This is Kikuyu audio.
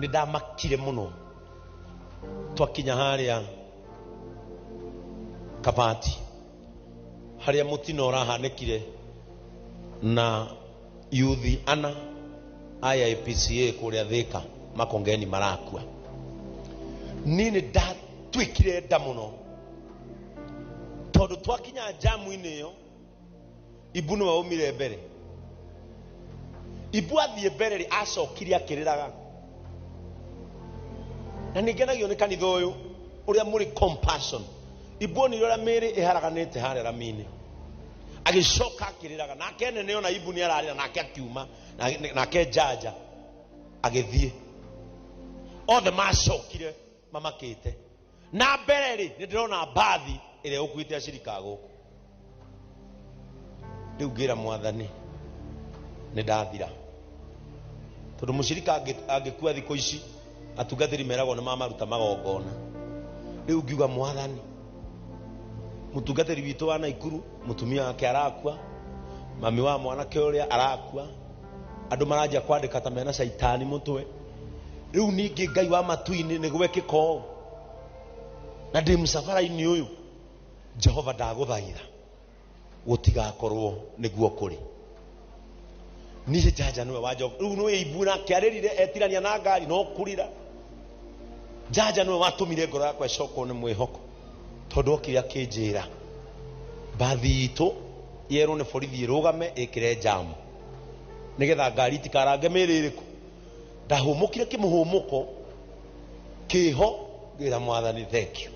Nĩ ndamakire mũno. Twakinya harĩa Kabati, harĩa mũtino ũrahanĩkire na yuthi ana aya APCA kũrĩa Thika Makongeni marakua. Niĩ nĩ ndatuĩkire nda mũno tondũ twakinya njamu-inĩ ĩyo, Ibu nĩwe waumire mbere. Ibu athiĩ mbere rĩ, acokire akĩrĩraga. Na nĩ ngenagio nĩ kanitha ũyũ ũrĩa mũrĩ compassion. Ibu onire ũrĩa mĩĩrĩ ĩharaganĩte harĩa rami-inĩ, agĩcoka akĩrĩraga. Nake nene ona Ibu nĩ ararĩra, nake akiuma, nake Njanja agĩthiĩ. Othe macokire mamakĩte. Na mbere rĩ, nĩ ndĩrona mbathi ĩrĩa ũkuĩte acirika a gũkũ. Rĩu ngĩra Mwathani, nĩ ndathira, tondũ mũcirika angĩkua thikũ ici, atungatĩri meragwo nĩ mamaruta magongona. Rĩu ngiuga, Mwathani, mũtungatĩri witũ wa Naikuru, mũtumia wake arakua, mami wa mwanake ũrĩa arakua, andũ maranjia kwandĩka ta mena caitani mũtwe. Rĩu ningĩ Ngai wa matu-inĩ, nĩ gwekĩka ũũ na ndĩ mũcabara-inĩ ũyũ. Jehova, ndagũthaitha gũtigakorwo nĩguo kũrĩ. Niĩ Njanja nĩwe wanjoka rĩu nĩ ibu nake arĩrire etirania na ngari no kũrĩra. Njanja nĩwe watũmire ngoro yakwa ĩcokwo nĩ mwĩhoko, tondũ okire akĩnjĩra mbathi itũ yerwo nĩ borithi ĩrũgame ĩkĩre njamu nĩgetha ngari itikarange mĩrĩ ĩrĩkũ. Ndahũmũkire kĩmũhũmũko kĩho, ngĩra Mwathani thank you.